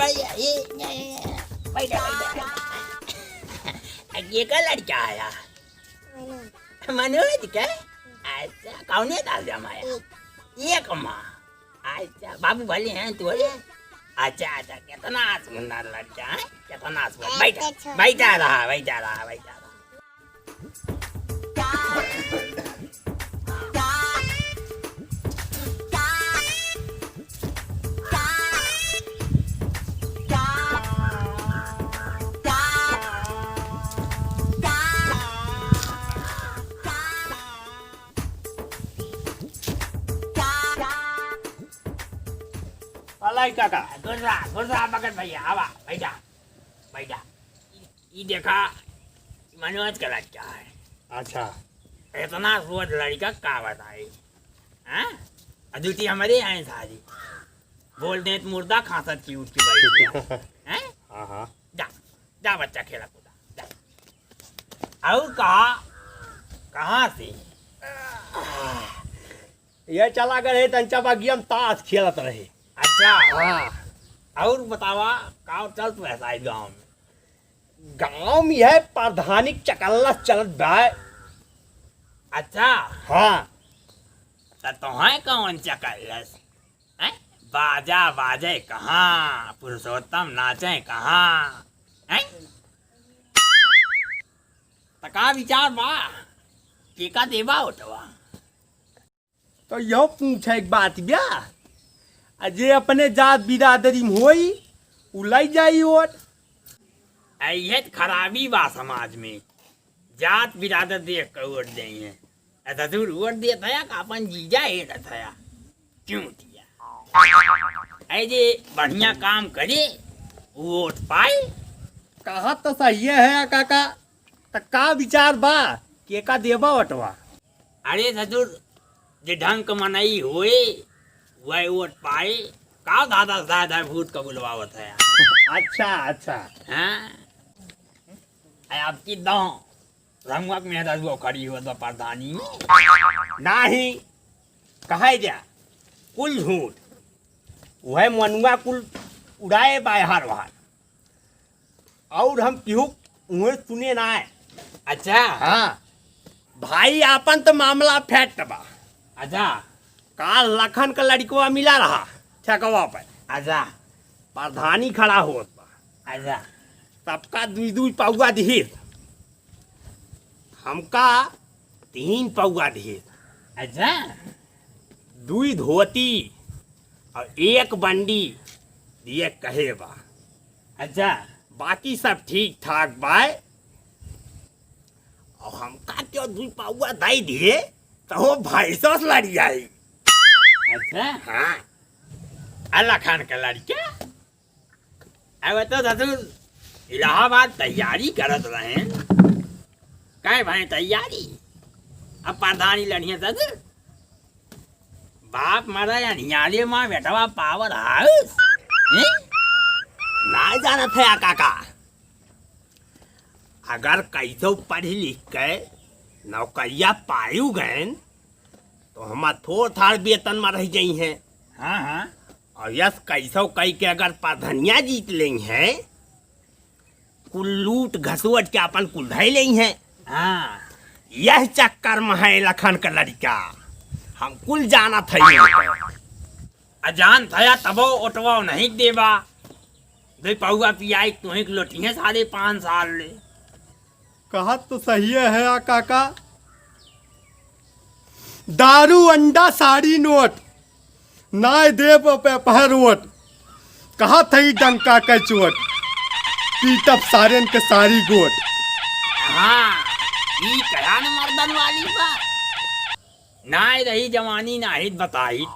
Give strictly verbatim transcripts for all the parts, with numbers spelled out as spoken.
ये, ये, ये, ये, बैठा, बैठा, बैठा। ये का लड़का आया? मनोज का? अच्छा, कौने दास जमाया? एक माँ। अच्छा, बाबू भले हैं तोरे? अच्छा, अच्छा, कितना सुंदर लड़का है, कितना सुंदर। बैठा, अच्छा, अच्छा। बैठा रहा, बैठा रहा, बैठा रहा। अलाई काका। गुर्रा, गुर्रा मगन भैया, आवा, बैठा, बैठा। ई, ई देखा, मनोज का लड़का है। अच्छा। इतना रोज लड़का का बताई, हैं? अदिति हमरे यहाँ सारी। बोल दे तो मुर्दा खांसत की उठ के बैठ गया, हैं? हाँ, हाँ। जा, जा बच्चा खेला कूदा, जा। और कहा, कहाँ से? ये चला गए रहे तंचा बागिया में ताश खेलत रहे। अच्छा। हाँ। और बतावा, का चलत रहे साहब गाँव में? गाँव में यह प्रधानी चकल्लस चलत बा। अच्छा। हाँ। त तोहें कौन चकल्लस? हैं? बाजा बाजे कहाँ, पुरुषोत्तम नाचे कहाँ? हैं? त का विचार बा? केका देबा ओटवा? तो यह पूछे एक बात बा, आ जे अपने जात बिरादरी में होई, उ लई जाई ओट। आ इहे त खराबी बा समाज में, जात बिरादर देख के ओट देई हैं। आ ससुर ओट देत हया का अपन जीजा हेरत हया? क्यों दिया? ऐ जे बढ़िया काम करे, उ ओट पाए। कहा तो सही है काका, त का विचार बा, केका देबा ओटवा? अरे ससुर, जे ढंग क मनई होए, वह ओट पाए। का दादा सादा भूत क बुलवावत है? अच्छा, अच्छा। हाँ? अरे आपकी दौं रमुआ के मेहरारुआ खड़ी होत बा प्रधानी में। नाही, कहे जा, कुल झूठ। वह मनुआ कुल उड़ाए बाहर बाहर। और हम केहू मुँहे सुने ना है। अच्छा। हाँ। भाई, आपन तो मामला फैट बा। अच्छा। काल लखन का लड़कवा मिला रहा ठेकवा पर। अच्छा। प्रधानी खड़ा होत बा। अच्छा। सबका दुई दुई पौवा दिहिस, हमका तीन पौवा दिहिस। अच्छा। दुई धोती और एक बंडी दिए कहे बा। अच्छा। बाकी सब ठीक ठाक बाय। और हमका क्यों दुई पौवा दई दिए, तो वो भैंसों से लड़ जाई। अच्छा। हाँ। अल्लाह खान का लड़का। अब तो ससुर इलाहाबाद तैयारी करत रहेन। काय भाई तैयारी? अब प्रधानी लड़िया ससुर। बाप मरा या नियाले माँ बेटवा पावर हाउस। हैं? ना जानत है काका। अगर कैसो पढ़ लिख के नौकरिया पायु गएन, तो हमार थोड़ थाड़ वेतन में रह जाई हैं। हाँ, हाँ। और यस कैसो कई के अगर प्रधनिया जीत लेई हैं, कुल लूट घसोट के अपन कुल धई लेई हैं। हाँ। यह चक्कर में है लखन का लड़का, हम कुल जानत है। अजान थया तबो ओटवा नहीं देबा। दे पौवा पियाई तुही के लोटिहे साढ़े पाँच साल ले। कहत तो सही है आ काका, दारू अंडा साड़ी नोट, नाय देब पे पहर वोट, कहत है डंका के चोट, पीटब सारेन के सारी गोट। हाँ, ई कहा न मर्दन वाली बा। नाय रही जवानी नाहित बताई।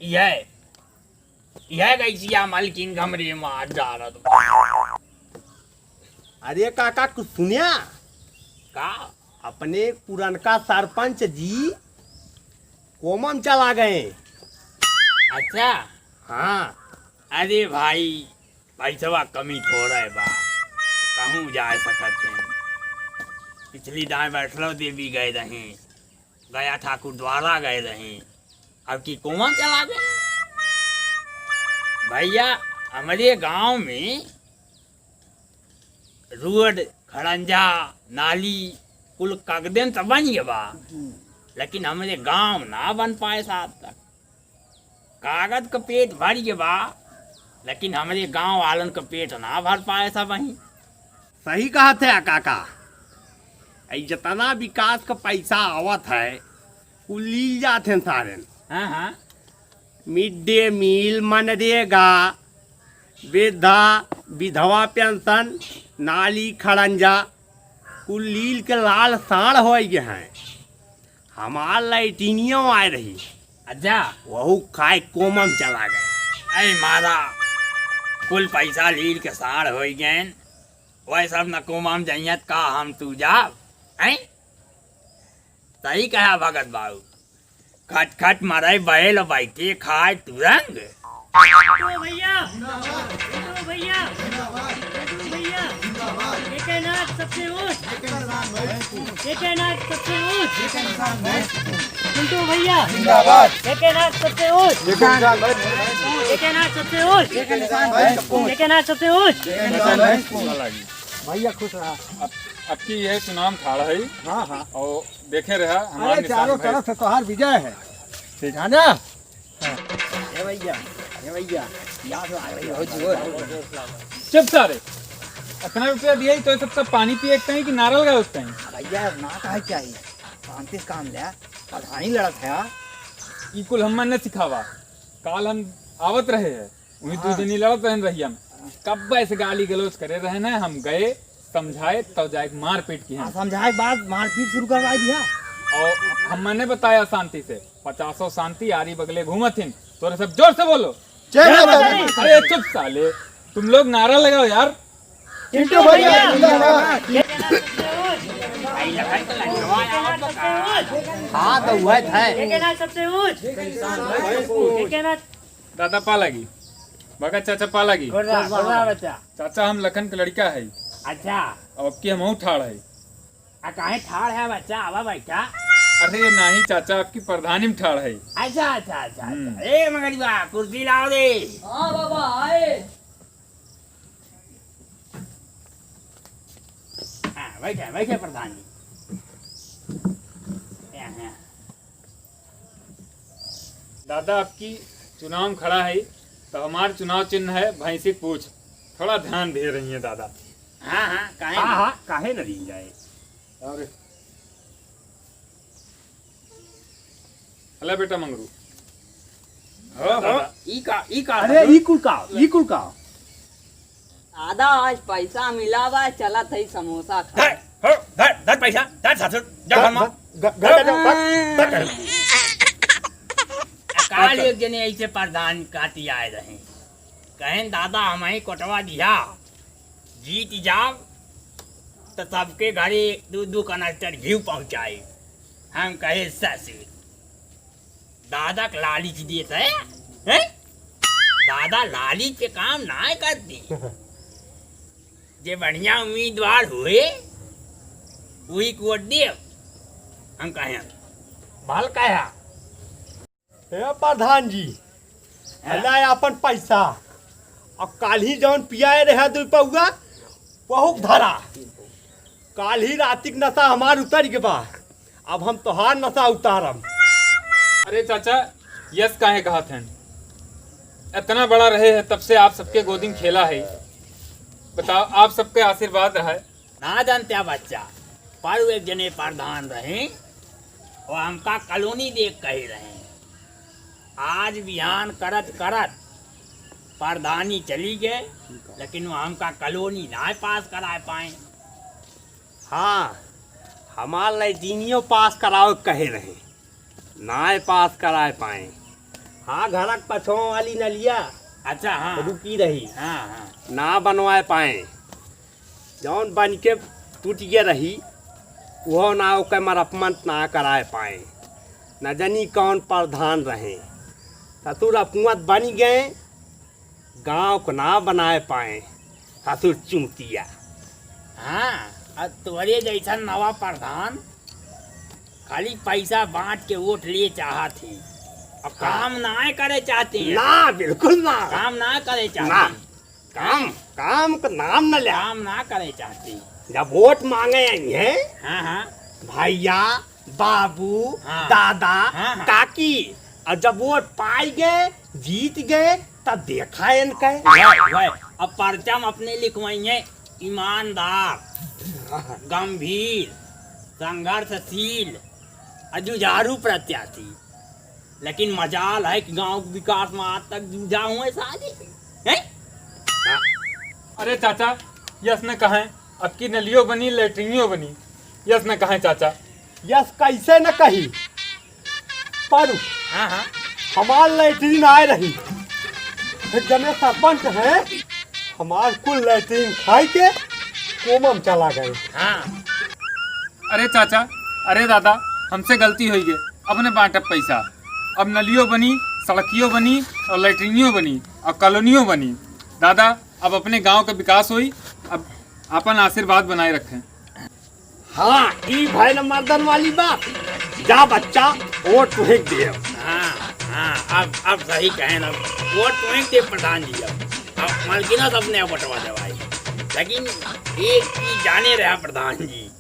यह, यह गैसिया मलकिन घमरे मार डालत बा। अरे काका, कुछ सुनिया? का? अपने पुरनका सरपंच जी कोमम चला गए। अच्छा। हाँ। अरे भाई, पैसवा कमी थोड़ा है बा, कहूँ जाए सकत हैं। पिछली दाएँ वैष्णो देवी गए रहे, गया ठाकुर द्वारा गए रहे, अब की कोमा चला गए। भैया, हमरे गांव में रोड, खड़ंजा, नाली, कुल कागदेन त बन गए बा, लेकिन हमरे गांव ना बन पाए साहब तक। कागद क पेट भर गए बा, लेकिन हमरे गांव वालन क पेट ना भर पाए सब वहीं। सही कहत है काका, ई जतना विकास क पैसा आवत है, उ लील जात हैं सारेन। हाँ, हाँ। मिड डे मील, मनरेगा, वृद्धा, विधवा पेंशन, नाली खड़ंजा, कुल लील के लाल साड़ होइ गए हैं। हमार लैटिनियो आए रही। अच्छा। वहू खाए कोमम चला गए। ऐ मारा, कुल पैसा लील के साड़ होइ गए। वह सब न कोमम जइयत का हम तू जाब? हैं? सही कहा भगत बाबू, खट खट मरे बैल बैठे खाए तुरंग। पिंटू भैया, पिंटू भैया, पिंटू भैया, एक नाथ सबसे ऊंच, एक नाथ सबसे ऊंच, पिंटू भैया, जिंदाबाद। एक नाथ सबसे ऊंच, एक नाथ सबसे ऊंच, एक नाथ सबसे ऊंच। भैया खुश रहा। अब, अब की ये चुनाव ठाड़ है। हाँ, हाँ। और देखे रहा, हमारे अरे, निशान चारों भाई। तरफ से तोहार विजय है। ठीक। जाना? हाँ। ए भैया, ए भैया, याद आ गई हो जोर। चुप सारे, इतना रुपया दिया ही तो सब, सब पानी पिए के कहीं कि नारल गए उस टाइम? भैया, ना कहे चाहिए, शांति से काम ले, प्रधानी लड़त है। ई कुल हम ने सिखावा, काल हम आवत रहे हैं, वही दू हाँ। जनी लड़त रहन रहिया में। कब्बे से गाली गलौज करे रहे न, हम गए, समझाए, तब जाए के मारपीट की हाँ, हैं। समझाए के बाद मारपीट शुरू करवा दिया। और हम मने बताया शांति से, पचासों शांति आरी बगले घूमत हिन। तोरे सब जोर से बोलो। जय माता दी। अरे चुप साले, तुम लोग नारा लगाओ यार। चिंटू भैया जिंदाबाद। हाँ, तो वह है। दादा पा लागी, बका चाचा पा लागी। खुर्रा, खुर्रा बच्चा। चाचा, हम लखन के लड़का है। अच्छा। अब की हमहू ठाड़ है। आ, काहे ठाड़ है बच्चा? आवा बैठा। अरे नाही चाचा, आपकी प्रधानी में ठाड़ है। अच्छा, अच्छा, अच्छा, अच्छा। हम्म। ए, मगरिया, कुर्सी लाओ रे। हाँ बाबा, आए। हाँ, बैठे, बैठे प्रधान जी। यहाँ, यहाँ। दादा, आपकी चुनाव में खड़ा है, तो हमार चुनाव चिन्ह है भैंसी की पूछ। थोड़ा ध्यान दे रही है दादा। हाँ, हाँ, काहे हाँ, ना? हाँ, काहे न दी जाए? अरे। अले बेटा मंगरू। हो, हो। ई का, ई का अरे, ई कुल का, ई कुल का? दादा, आज पैसा मिला बा, चलत है समोसा खा। धर, हो, धर, धर पैसा, धर सासुर, जा धर, घर में। धर, घर, घर, घर, घर, घर। काल एक जने ऐसे प्रधान काटी आए रहे। कहेन, "दादा, हम ही कोटवा दिया, जीत जाब, तो सबके घरे दू दू कनस्तर घी पहुँचाई।" हम कहे, "ससुर।" दादा के लालच देत है, हैं? दादा लालच के काम ना करती। जे बढ़िया उम्मीदवार हुए, वही को वोट देब। हम कहे, भल कहा। हे प्रधान जी, हाँ। हला अपन पैसा, और काल्ही जौन पियाए रहा दू पौआ, वहू धरा। काल्ही रातिक नशा हमार उतर के बा, अब हम तोहार नशा उतारम। अरे चाचा, यस काहे कहत हैं? इतना बड़ा रहे है, तब से आप सबके गोदी में खेला है। बताओ, आप सबके आशीर्वाद रहा है। ना जानते बच्चा, पर एक जने प्रधान रहे, वो हमका कॉलोनी देख कहे रहे। आज बिहान करत करत प्रधानी चली गए, लेकिन वो हमका कॉलोनी ना पास कराए पाए। हाँ, हमार लैट्रिनियो पास करावे कहे रहे, नाय पास कराए पाए। हाँ, घरक पछवा वाली नलिया अच्छा, हाँ। रुकी रही, हाँ, हाँ। ना बनवाए पाए। जौन बन के टूट गए रही, उहो ना ओकर मरम्मत ना कराए पाए। न जानी कौन प्रधान रहे, ससुर अपनत बन गए, गाँव को ना बनाए पाए, ससुर चूतिया। हाँ, अब तोरे जैसन नवा प्रधान खाली पैसा बांट के वोट लिए चाहत ही। अब काम ना करे चाहती हैं। ना, बिल्कुल ना। काम ना करे चाहती। ना, काम, काम का नाम न ले। काम ना करे चाहती। जब वोट मांगे आई हैं, हाँ, हाँ। भैया, बाबू, हाँ। दादा, हाँ, हाँ। काकी, और जब वोट पाई गए, जीत गए, तब देखा इनके। वह, वह, अब परचम अपने लिखवाई हैं, ईमानदार, गंभीर, संघर्षशील, और जुझारू प्रत्याशी। लेकिन मजाल है कि गांव के विकास में आज तक जूझा हुए साले। हैं? अरे चाचा, यस न कहें, अब की नलियो बनी, लैट्रिनियो बनी, यस न कहें चाचा। यस कैसे न कही, पर हाँ, हाँ। हमार लैट्रिन आए रही, फिर जने सरपंच है, हमार कुल लैट्रिन खाई के कोमा में चला गए। हाँ। अरे चाचा, अरे दादा, हमसे गलती होई गए, अपने बांटब पैसा। अब नलियो बनी, सड़कियो बनी और लैट्रिनियो बनी और कॉलोनियो बनी। दादा, अब अपने गांव का विकास होई, अब अपन आशीर्वाद बनाए रखें। हाँ, ई भय न मर्दन वाली बात। जा बच्चा, वोट तुहे के दिए। हाँ, हाँ, अब, अब सही कहे ना, वोट तुहे के दिए प्रधान जी। अब, अब मलकिना सबने वोटवा देवाई। लेकिन एक चीज जाने रहा प्रधान जी,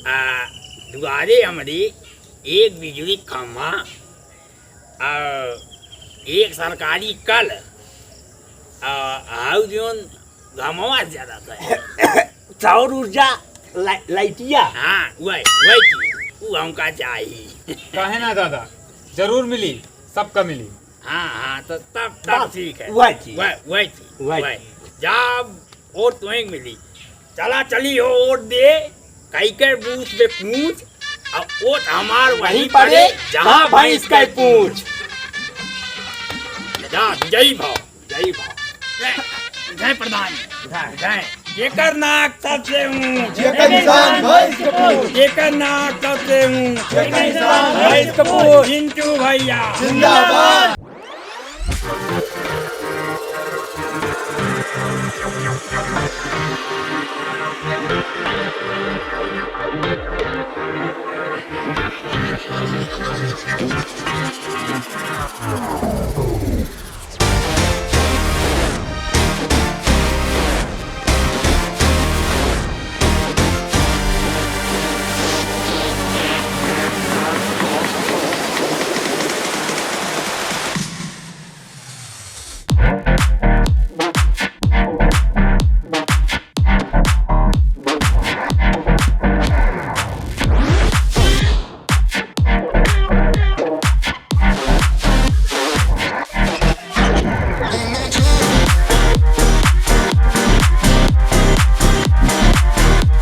आ, दुआरे हमरे एक बिजुली खम्भा, आ, एक सरकारी कल, आ, हाउ जोन घमवा ज्यादा था। सौर ऊर्जा ला-, लाइटिया। हाँ, वही, वही चीज, वो हमका चाहिए। काहे ना दादा, जरूर मिली, सबका मिली। हाँ, हाँ, तो तब, तब बस, ठीक है। वही चीज। वही, वही चीज, वही वही। चीज। जब वोट तुहें मिली। चला चली हो वोट दे, कई के बूथ पे कूच, अब वोट हमार वहीं वहीं पड़े, पड़े, जहाँ जहाँ भैंस भैंस के के पूंछ। पूंछ। जा, जय भाव, जय भाव। जय, जय प्रधान। जय। जय। जेकर नाक सबसे ऊंच। जेकर निशान भैंस के पूंछ। जेकर नाक सबसे ऊंच। जेकर निशान भैंस के पूंछ। चिंटू भैया। जिंदाबाद।